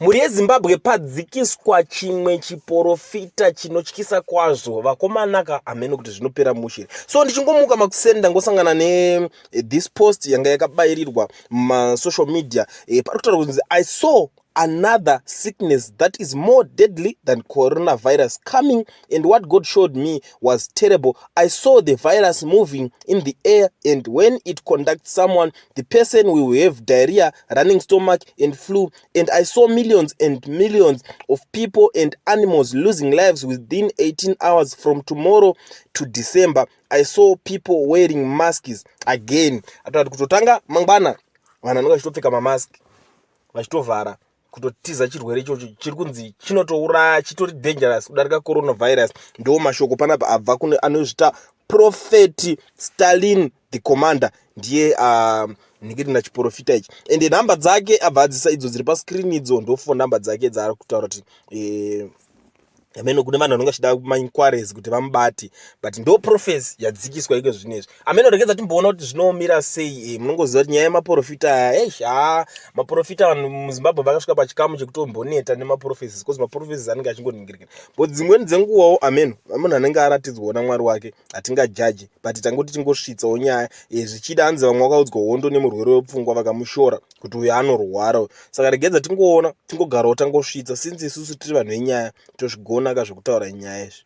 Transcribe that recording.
Mhuri yeZimbabwe padzikiswa chimwe chiporofita chinotyisa kwazvo vakomanaka hameno kuti zvinopera mushe. So ndichingomuka makuseni ndangosangana ne this post yanga yakabairirwa mumasocial media pari kutaura kunzi I saw another sickness that is more deadly than coronavirus coming, and what God showed me was terrible. I saw the virus moving in the air, and when it contacts someone, the person will have diarrhea, running stomach and flu. And I saw millions and millions of people and animals losing lives within 18 hours from tomorrow to December. I saw people wearing masks again. Atati kutotanga mangwana vanhu vanenge vachitopfeka mamask vachitovhara kutotiza chirwere ichocho chiri kunzi chinotouraya, chitori dangerous kudarika coronavirus. Ndo mashoko panapa abva kune anozvita Prophet Stalin the Commander. Ndiye ndingeti nachiprofita ichi, ende nhamba dzake abva adzisa idzo dziri pascreen idzo, ndo phone namba dzake dzaari kutaura kuti ameno kune vanhu vanonge vachida mainquiries kuti vamubate, but ndo prophecy yadzikiswa iko zvinezvi. Ameno regedza timboona kuti zvinomira sei. Munongoziva kuti nyaya yemaprofita aya, eish, ha, maprofita, vanhu muZimbabwe vakasvika pachikamu chekutomboneta nemaprophecies, because maprophecies anenge achingoningirikana, but dzimweni dzenguvawo ameno munhu anenge aratidzwawo naMwari wake, hatingajaji, but tangoti tingosvitsawo nyaya. Zvichida hanzi vamwe vakaudzwa hondo nemurwere wepfungwa vakamushora kuti uyu anorwara. Saka regedza tingoona, tingogarawo tangosvitsa, since isusu tiri vanhu venyaya, tozvigona ka zvekutaura nyaya izvi.